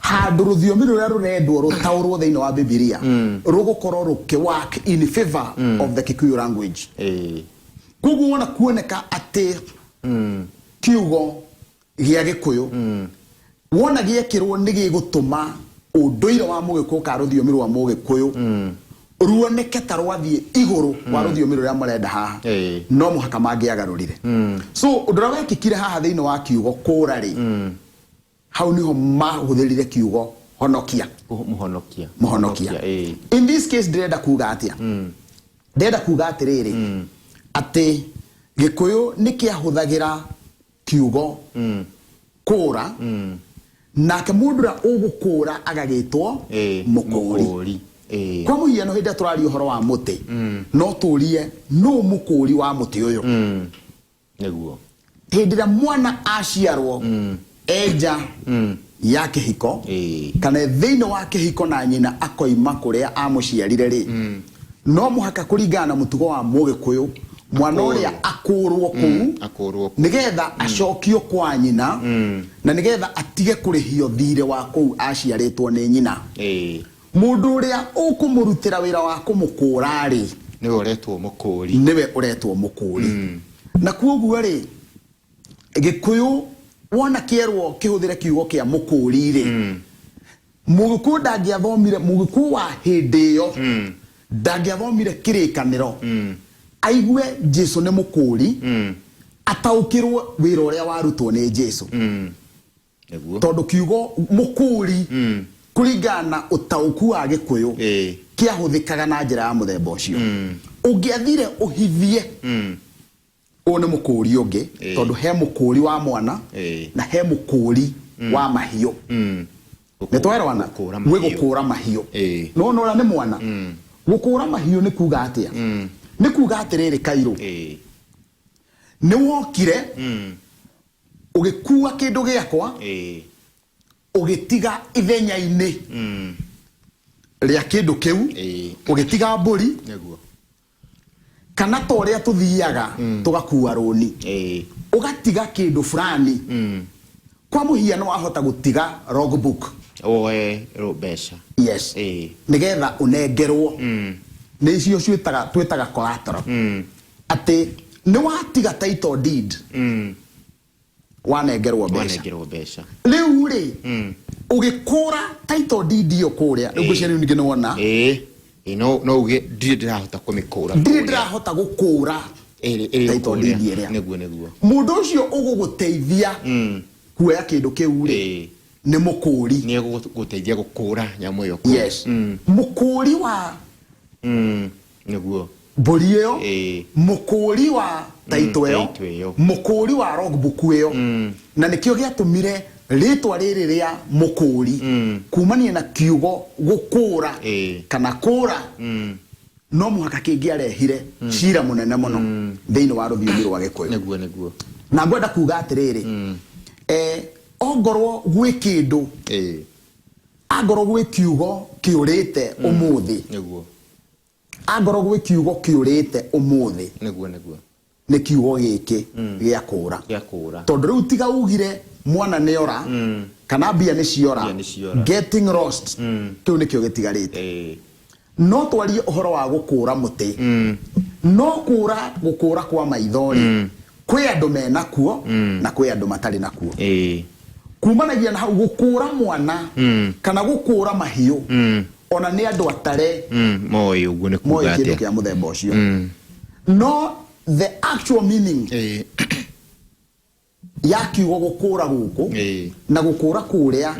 handũ rũthiomi rũrĩa rũrendwo rũtaũrwo thĩinĩ wa Bibilia rũgũkorwo rũkĩ work in favor of the Kikuyu language. Koguo wona kuoneka atĩ kiugo gĩa Gĩkũyũ wona gĩekĩrwo nĩ gĩgũtũma ũndũire wa Mũgĩkũyũ kana rũthiomi rwa Mũgĩkũyũ ruoneke ta rwathiĩ igũrũ wa rũthiomi rũrĩa marenda haha, no mũhaka mangĩagarũrire. So ũndũ ũrĩa wekĩkire haha thĩinĩ wa kiugo kũra rĩ, hau niho mahũthĩrire kiugo honokia. Mũhonokia. Mũhonokia. In this case ndĩrenda kuga atĩa? Ndĩrenda kuga atĩrĩrĩ, atĩ Gĩkũyũ nĩ kĩahũthagĩra kiugo kũra, nake mũndũ ũrĩa ũgũkũra agagĩtwo mũkũri. Mũkũri. Kwa mũhiano, hĩndĩ ĩrĩa tũraria ũhoro wa mũtĩ, no tũrie nũ mũkũri wa mũtĩ ũyũ? Hĩndĩ ĩrĩa mwana aciarwo enja ya kĩhiko, kana thĩinĩ wa kĩhiko, na nyina akoima kũrĩa amũciarire rĩ, no mũhaka kũringana na mũtugo wa Mũgĩkũyũ mwana ũrĩa akũrwo kũu, Akũrwo kũu. Nĩgetha acokio kwa nyina, na nĩgetha atige kũrĩhio thirĩ wa kũu aciarĩtwo nĩ nyina. Mũndũ ũrĩa ũkũmũrutĩra wĩra wa kũmũkũra rĩ, nĩwe ũretwo mũkũri. Nĩwe ũretwo mũkũri. Na kuoguo rĩ, Gĩkũyũ wona kĩerwo kĩhũthĩre kiugo kĩa mũkũri rĩ, Mũgĩkũyũ ndangĩathomire, Mũgĩkũyũ wa hĩndĩ ĩyo ndangĩathomire kĩrĩkanĩro aigue Jesu nĩ mũkũri, ataũkĩrwo wĩra ũrĩa warutwo nĩ Jesu. Tondũ kiugo mũkũri, kũringana na ũtaũku wa Gĩkũyũ, kĩahũthĩkaga na njĩra ya mũthemba ũcio. Ũngĩathire ũhithie, ũyũ nĩ mũkũri ũngĩ, tondũ he mũkũri wa mwana na he mũkũri wa mahiũ. Nĩ twerwana? Gũkũra gwĩ mahiũ. Gũkũra mahiũ. Nona ũrĩa nĩ mwana. Gũkũra mahiũ nĩ kuga atĩa? Nĩ kuga atĩrĩrĩ, Kairũ, nĩ wokire ũgĩkua kĩndũ gĩakwa, ũgĩtiga ithenya-inĩ rĩa kĩndũ kĩu, ũgĩtiga mbũri, kana ta ũrĩa tũthiaga tũgakua rũni, ũgatiga kĩndũ fulani. Kwa mũhiano, wahota gũtiga logbook. Woe mbeca. Yes. Nĩgetha ũnengerwo, nĩ icio twĩtaga collateral, atĩ nĩ watiga title deed, wanengerwo mbeca. Wanengerwo mbeca. Rĩu rĩ, ũgĩkũra title deed ĩyo kũrĩa rĩu, ngwĩciria rĩu ningĩ nĩwona. Ĩĩ. Ĩĩ, no uge ndirĩ ndĩrahota kũmĩkũra. Ndirĩ ndĩrahota gũkũra ĩrĩ title kũrĩa. deed ĩrĩa. Nĩguo. Mũndũ ũcio ũgũgũteithia kuoya kĩndũ kĩu rĩ, nĩ mũkũri. Nĩ egũgũteithia gũkũra nyamũ ĩyo kũu. Yes, mũkũri wa mbũri ĩyo, mũkũri wa title ĩyo, title ĩyo. Mũkũri wa logbook ĩyo. Na nĩkĩo gĩatũmire rĩtwa rĩrĩ rĩa mũkũri kumania na kiugo gũkũra kana kũra, no mũhaka kĩngĩarehire cira mũnene mũno thĩinĩ wa rũthiomi rwa Gĩkũyũ. Nĩguo. Na ngwenda kuga atĩrĩrĩ, ongorwo gwĩ kĩndũ, angorwo gwĩ kiugo kĩũrĩte ũmũthĩ, angorwo gwĩ kiugo kĩũrĩte ũmũthĩ, Nĩguo. nĩ kiugo gĩkĩ gĩa kũra. Gĩa kũra. Tondũ rĩu tiga ugire mwana nĩ ora kana mbia nĩ ciora, Mbia nĩ ciora. Getting lost, kĩu nĩkĩo gĩtigarĩte. No twarie ũhoro wa gũkũra mũtĩ, no kũra, gũkũra kwa maitho rĩ, kwĩ andũ menakuo na kwĩ andũ matarĩ nakuo. Kumanagia na hau, gũkũra mwana kana gũkũra mahiũ, ona nĩ andũ atare Moĩ ũguo nĩ moĩ kuga kĩndũ atĩa. Kĩa mũthemba ũcio. No the actual meaning ya kiugo gũkũra gũkũ na gũkũra kũrĩa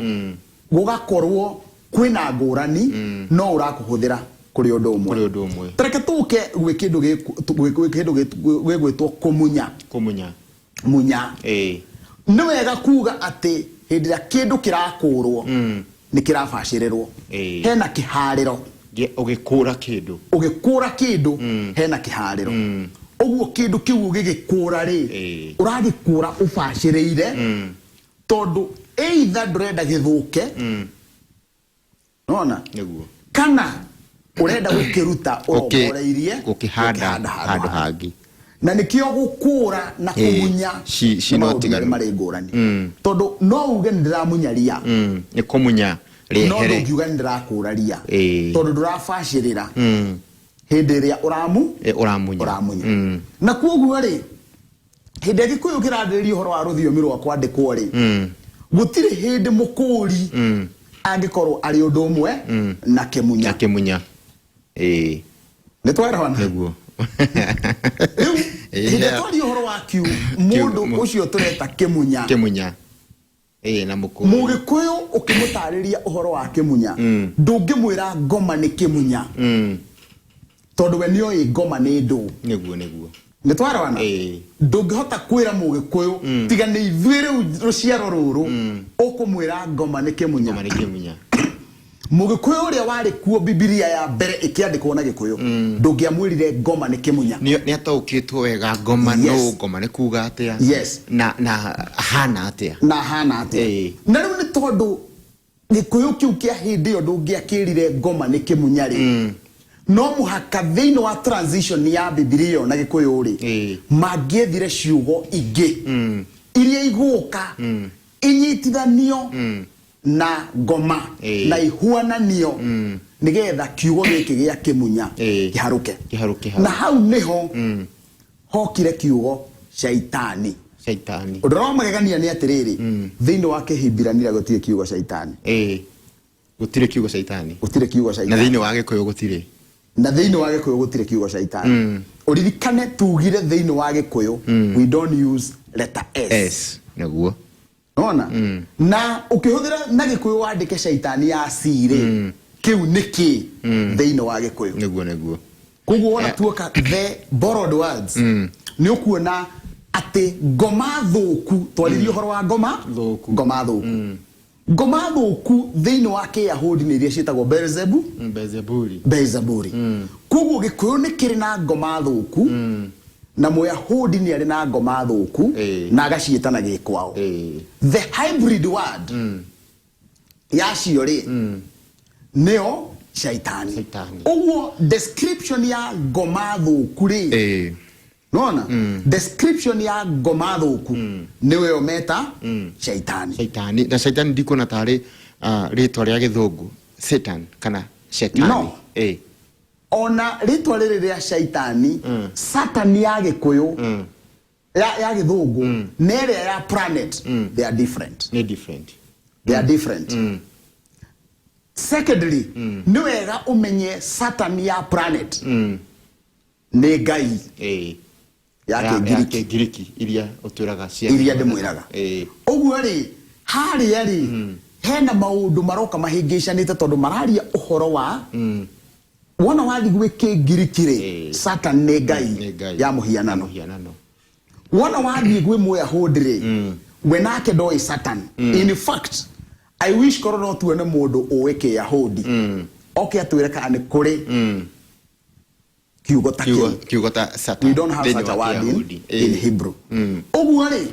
gũgakorwo kwĩna ngũrani, no ũrakũhũthĩra kũrĩ ũndũ ũmwe. Kũrĩ ũndũ ũmwe. Tareke tũke gwĩ kĩndũ gĩgwĩtwo kũmunya. Kũmunya. Munya. Nĩ wega kuga atĩ hĩndĩ ĩrĩa kĩndũ kĩrakũrwo, nĩ kĩrabacĩrĩrwo. Hena kĩharĩro. Ũgĩkũra kĩndũ. Ũgĩkũra kĩndũ, hena kĩharĩro. Ũguo kĩndũ kĩu ũgĩgĩkũra rĩ, ũragĩkũra ũbacĩrĩire, tondũ either ndũrenda gĩthũke, nona, kana ũrenda gũkĩruta ũrongoreirie gũkĩhanda gũkĩhanda handũ hangĩ. Na nĩkĩo gũkũra na kũmunya ci nĩ no maũndũ tiganu. merĩ marĩ ngũrani, tondũ no uge nĩ ndĩramunya ria, Nĩ kũmunya no rĩehere. ndũngiuga nĩ ndĩrakũra ria, tondũ ndũrabacĩrĩra hĩndĩ ĩrĩa ũramu Ũramunya. Ũramunya. Na kuoguo rĩ, hĩndĩ ĩrĩa Gĩkũyũ kĩrarĩrĩria ũhoro wa rũthiomi rwa kwandĩkwo rĩ, gũtirĩ hĩndĩ mũkũri angĩkorwo arĩ ũndũ ũmwe na kĩmunya. Na kĩmunya. Nĩ twarewana? Nĩguo. Rĩu hĩndĩ ĩrĩa twaria ũhoro wa kiu, mũndũ ũcio tũreta kĩmunya, Kĩmunya. Na mũkũri. Mũgĩkũyũ ũkĩmũtarĩria ũhoro wa kĩmunya, ndũngĩmwĩra ngoma nĩ kĩmunya, tondũ we nĩoĩ ngoma nĩ ndũ. Nĩguo. Nĩ twarewana? Ndũngĩhota kwĩra Mũgĩkũyũ, tiga nĩ ithuĩ rĩu rũciaro rũrũ ũkũmwĩra ngoma nĩ kĩmunya. Ngoma nĩ kĩmunya. Mũgĩkũyũ ũrĩa warĩ kuo Bibilia ya mbere ĩkĩandĩkwo na Gĩkũyũ, ndũngĩamwĩrire ngoma nĩ kĩmunya. Nĩ ataũkĩtwo wega ngoma no ngoma nĩ kuga atĩa. Na hana atĩa. Na hana atĩa. Na rĩu nĩ tondũ Gĩkũyũ kĩu kĩa hĩndĩ ĩyo ndũngĩakĩrire ngoma nĩ kĩmunya rĩ, no mũhaka thĩinĩ wa transition ya Bibilia ĩyo na Gĩkũyũ rĩ, mangĩethire ciugo ingĩ iria igũka inyitithanio na ngoma na ihuananio, nĩgetha kiugo gĩkĩ gĩa kĩmunya kĩharũke. Kĩharũke hau. Na hau nĩho hokire kiugo shaitani. Shaitani. Ũndũ ũrĩa wa magegania nĩ atĩrĩrĩ, thĩinĩ wa Kĩhibirania gũtirĩ kiugo shaitani. Gũtirĩ kiugo shaitani. Gũtirĩ kiugo Na shaitani. Thĩinĩ wa Gĩkũyũ gũtirĩ. Na thĩinĩ wa Gĩkũyũ gũtirĩ kiugo shaitani. Ũririkane tugire thĩinĩ wa Gĩkũyũ we don't use letter S. S, nĩguo. Nona na ũkĩhũthĩra na Gĩkũyũ wandĩke shaitani ya C rĩ, kĩu nĩ kĩ thĩinĩ wa Gĩkũyũ? Nĩguo. Koguo wona tuoka the borrowed words, nĩ ũkuona atĩ ngoma thũku, twaririe ũhoro wa ngoma Thũku. Ngoma thũku. Ngoma thũku thĩinĩ wa Kĩyahudi nĩ iria ciĩtagwo Beelzebu. Beelzebuli. Beelzebuli. Koguo Gĩkũyũ nĩ kĩrĩ na ngoma thũku na Mũyahudi nĩ arĩ na ngoma thũku na agaciĩta na gĩkwao. The hybrid word yacio rĩ nĩyo shaitani. Shaitani. Ũguo description ya ngoma thũku rĩ, nona description ya ngoma thũku nĩyo meta shaitani. Shaitani. Na shaitani ndikuona tarĩ rĩtwa rĩa gĩthũngũ Satan kana shetani. No. Ona rĩtwa rĩrĩ rĩa shaitani, Satan ya Gĩkũyũ, ya gĩthũngũ na ĩrĩa ya planet, they are different. Nĩ different. They are different. Secondly, nĩ wega ũmenye Satan ya planet nĩ ngai ya Kĩngiriki. Kĩngiriki iria ũtwĩraga cia Iria ndĩmwĩraga. Ũguo rĩ, harĩa rĩ hena maũndũ maroka mahĩngĩcanĩte tondũ mararia ũhoro wa wona wathiĩ gwĩ Kĩngiriki rĩ, Satan nĩ ngai Nĩ ngai ya mũhianano. Mũhianano. Wona wathiĩ gwĩ Mũyahudi rĩ, we nake ndoĩ Satan. In fact, I wish korwo no tuone mũndũ ũĩ Kĩyahudi oke atwĩre kana nĩ kũrĩ kiugo ta kiugo kĩu. Kiugo ta Satan We don't have thĩinĩ such a wa word in, Kĩyahudi. in Hebrew. Ũguo rĩ,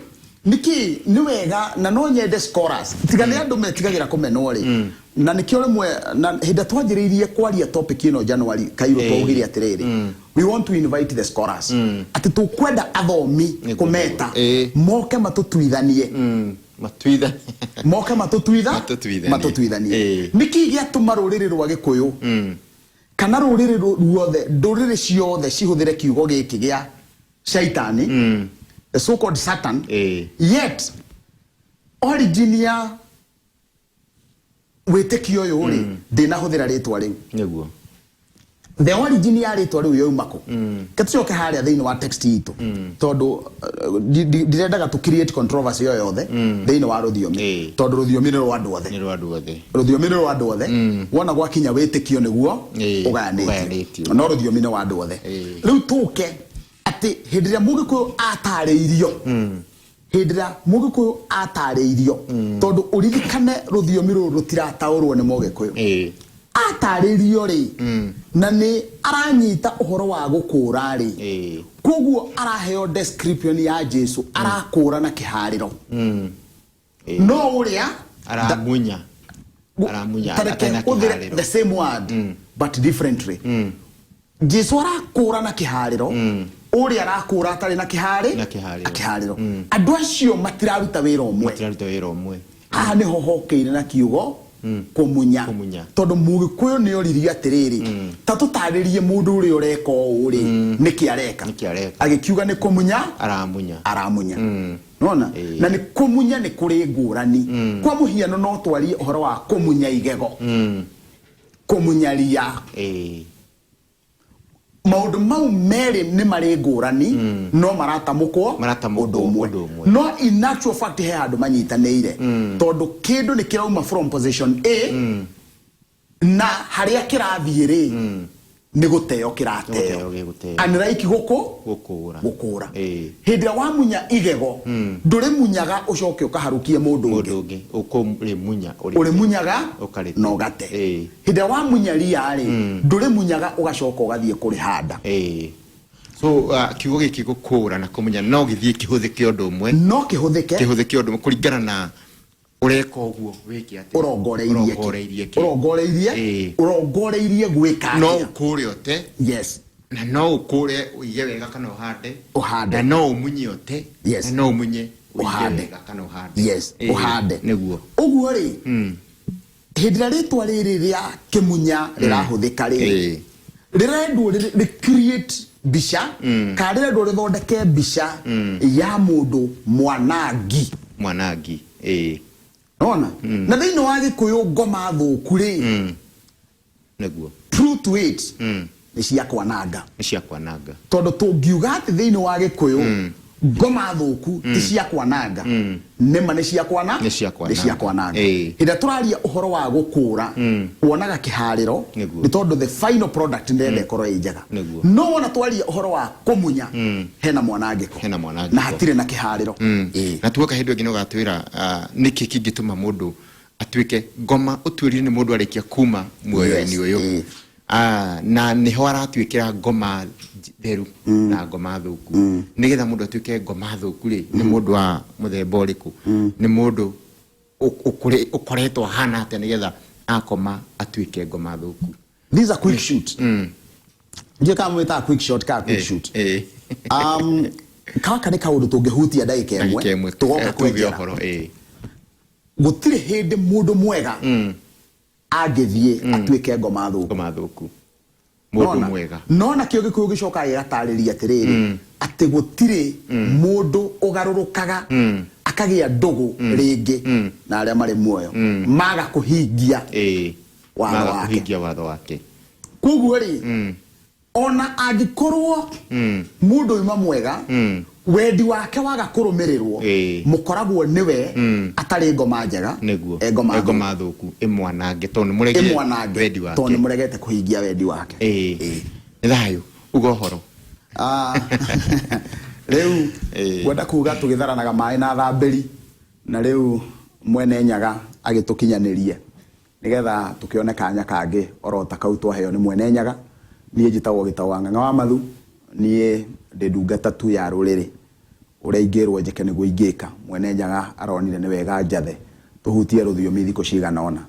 nĩkĩ nĩ wega na no nyende scholars, tiga nĩ andũ metigagĩra kũmenwo rĩ, na nĩkĩo rĩmwe na hĩndĩ ĩrĩa twanjĩrĩirie kwaria topic ĩno January Kairũ, twaugire atĩrĩrĩ, we want to invite the scholars, atĩ tũkwenda athomi kũmeta moke matũtuithanie. Matuitha. Moke matũtuitha. Matũtuithanie. Matũtuithanie. Nĩkĩ gĩatũma rũrĩrĩ rwa Gĩkũyũ kana rũrĩrĩ ruothe, ndũrĩrĩ ciothe cihũthĩre kiugo gĩkĩ gĩa shaitani, the so called Satan, yet origin ya wĩtĩkio ũyũ rĩ, ndĩnahũthĩra rĩtwa rĩu? The origin ya rĩtwa rĩu yauma kũ? Ke tũcoke harĩa thĩinĩ wa text itũ, tondũ ndirendaga tũ create controversy o yothe thĩinĩ wa rũthiomi, tondũ rũthiomi nĩ rwa andũ othe. Nĩ rwa andũ othe. Rũthiomi nĩ rwa andũ othe. Wona gwakinya wĩtĩkio nĩguo ũgayanĩtio. Ũgayanĩtio, no rũthiomi nĩ wa andũ othe. Rĩu tũke atĩ hĩndĩ ĩrĩa Mũgĩkũyũ atarĩirio, hĩndĩ ĩrĩa Mũgĩkũyũ atarĩirio, tondũ ũririkane rũthiomi rũrũ rũtirataũrwo nĩ Mũgĩkũyũ, atarĩrio rĩ, na nĩ aranyita ũhoro wa gũkũra rĩ, koguo araheo description ya Jesu arakũra na kĩharĩro, no ũrĩa Aramunya. Aramunya tareke atarĩ na hũthĩre kĩharĩro. The same word but differently. Jesu arakũra na kĩharĩro, ũrĩa arakũra atarĩ na kĩharĩ Na kĩharĩro. Na kĩharĩro. Andũ acio matiraruta wĩra ũmwe. Matiraruta wĩra ũmwe. Haha nĩho hokeire na kiugo kũmunya. Kũmunya. Tondũ Mũgĩkũyũ nĩ oririe atĩrĩrĩ, ta tũtarĩrie mũndũ ũrĩa ũreka ũũ rĩ, nĩkĩ areka? Nĩkĩ areka? Agĩkiuga nĩ kũmunya Aramunya. Aramunya. Nona na nĩ kũmunya nĩ kũrĩ ngũrani. Kwa mũhiano, no twarie ũhoro wa kũmunya igego, kũmunya ria. Maũndũ mau merĩ nĩ marĩ ngũrani, no maratamũkwo Maratamũkwo ũndũ ũmwe. Ũndũ ũmwe. No in actual fact he handũ manyitanĩire, tondũ kĩndũ nĩ kĩrauma from position A na harĩa kĩrathiĩ rĩ, nĩ gũteo kĩrateo. Gũteo gĩgũteo. Unlike gũkũ Gũkũra. Gũkũra. Hĩndĩ ĩrĩa wamunya igego, ndũrĩmunyaga ũcoke ũkaharũkie mũndũ ũngĩ. Mũndũ ũngĩ ũkũrĩmunya. Ũrĩmunyaga Ũkarĩte. Na ũgate. Hĩndĩ ĩrĩa wamunya ria rĩ, ndũrĩmunyaga ũgacoka ũgathiĩ kũrĩhanda. So kiugo gĩkĩ gũkũra na kũmunya no gĩthiĩ kĩhũthĩke ũndũ ũmwe. No kĩhũthĩke. Kĩhũthĩke ũndũ ũmwe kũringana na ũreka ũguo wĩke atĩa. Ũrongoreirie kĩ? Ũrongoreirie kĩ? Ũrongoreirie ũrongoreirie gwĩka No atĩa? ũkũre ũte na no ũkũre ũige wega kana ũhande. Ũhande. Na no ũmunye ũte na no ũmunye ũige Ũhande. wega kana ũhande. Ũhande. Nĩguo. Ũguo rĩ, hĩndĩ ĩrĩa rĩtwa rĩrĩ rĩa kĩmunya rĩrahũthĩka rĩ, rĩrendwo rĩ create mbica kana rĩrendwo rĩthondeke mbica ya mũndũ mwanangi. Mwanangi. Nona na thĩinĩ wa Gĩkũyũ ngoma thũku rĩ, true to it, nĩ cia kwananga. Nĩ cia kwananga. Tondũ tũngiuga atĩ thĩinĩ wa Gĩkũyũ ngoma thũku ti cia kwananga, nĩma nĩ cia kwana Nĩ cia kwananga. Nĩ cia kwananga. Hĩndĩ ĩrĩa tũraria ũhoro wa gũkũra, wonaga kĩharĩro, nĩ tondũ the final product ndĩrenda ĩkorwo ĩ njega. No wona twaria ũhoro wa kũmunya, hena mwanangĩko. Hena mwanangĩko. Na hatirĩ na kĩharĩro. Na tuoka hĩndĩ ĩngĩ nĩ ũgatwĩra nĩkĩ kĩngĩtũma mũndũ Atuĩke ngoma ũtuĩrire nĩ mũndũ arĩkia kuma muoyo-inĩ ũyũ. Ah, na nĩho aratuĩkĩra ngoma theru na ngoma thũku. Nĩgetha mũndũ atuĩke ngoma thũku rĩ, nĩ mũndũ wa mũthemba ũrĩkũ? Nĩ mũndũ ũkoretwo ahana atĩa nĩgetha akoma atuĩke ngoma thũku? This is a quick shoot. Ndiũĩ kana mwĩtaga quick shot kana quick shoot. Gaka nĩ kaũndũ tũngĩhutia ndagĩka ĩmwe. Ndagĩka ĩmwe. Tũgoka tuge kwenjera. Ũhoro Gũtirĩ hĩndĩ mũndũ mwega angĩthiĩ atuĩke ngoma thũku. Ngoma thũku, mũndũ Nona? mwega. No nakĩo gĩkũyũ gĩcokaga gĩgatarĩria atĩrĩrĩ, atĩ gũtirĩ mũndũ ũgarũrũkaga akagĩa ndũgũ rĩngĩ na arĩa marĩ muoyo maga kũhingia watho maga wake. Kũhingia watho wake. Koguo rĩ, ona angĩkorwo mũndũ uima mwega, wendi wake waga kũrũmĩrĩrwo, mũkoragwo nĩwe atarĩ ngoma njega. Nĩguo. E ngoma E ngoma thũku ĩmwanange tondũ nĩ mũregire ĩmwanange wendi wake. Tondũ nĩ mũregete kũhingia wendi wake. Nĩ thayũ, uga ũhoro. Ah, rĩu ngwenda kuga tũgĩtharanaga maĩ na thambĩri, na rĩu Mwene Nyaga agĩtũkinyanĩrie nĩgetha tũkĩone kanya kangĩ oro ta kau twaheo nĩ Mwene Nyaga. Niĩ njĩtagwo Gĩtaũ wa Ng'ang'a wa Mathu. Niĩ ndĩ ndungata tu ya rũrĩrĩ. Ũrĩa ingĩrwo njĩke nĩguo ingĩka. Mwene Nyaga aronire nĩ wega njathe tũhutie rũthiomi thikũ cigana ũna,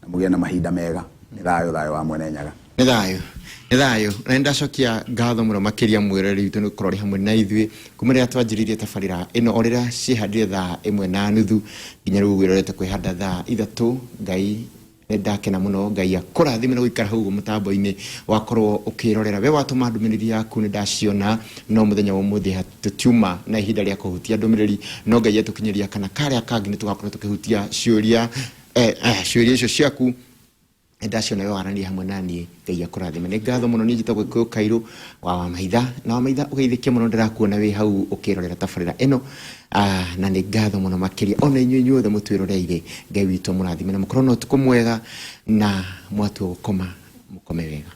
na mũgĩe na mahinda mega. Nĩ thayũ, thayũ wa Mwene Nyaga. Nĩ thayũ, nĩ thayũ, na nĩ ndacokia ngatho mũno makĩria mwĩroreri witũ nĩ gũkorwo ũrĩ hamwe na ithuĩ kuma rĩrĩa twanjĩrĩirie tabarĩra ĩno, o rĩrĩa ciĩhandire 1:30 nginya rĩu wĩrorete kwĩhanda 3:00. Ngai, nĩ ndakena mũno. Ngai akũrathime na gũikara hau ũguo mũtambo-inĩ wakorwo ũkĩrorera. We watũma ndũmĩrĩri yaku nĩ ndaciona, no mũthenya wa ũmũthĩ tũtiuma na ihinda rĩa kũhutia ndũmĩrĩri, no Ngai etũkinyĩria kana karĩa kangĩ nĩ tũgakorwo tũkĩhutia ciũria ciũria icio ciaku. Ndaciona we waranĩria hamwe na niĩ. Ngai akũrathime. Nĩ ngatho mũno. Niĩ njĩtagwo Gĩkũyũ Kairũ wa Wamaitha, na Wamaitha ũgeithĩke mũno. Ndĩrakuona wĩ hau ũkĩrorera tabarĩra ĩno. Ah, na nĩ ngatho mũno makĩria ona inyuĩ inyuothe mũtwĩroreire. Ngai witũ mũrathime na mũkorwo na ũtukũ mwega, na mwatua gũkoma mũkome wega.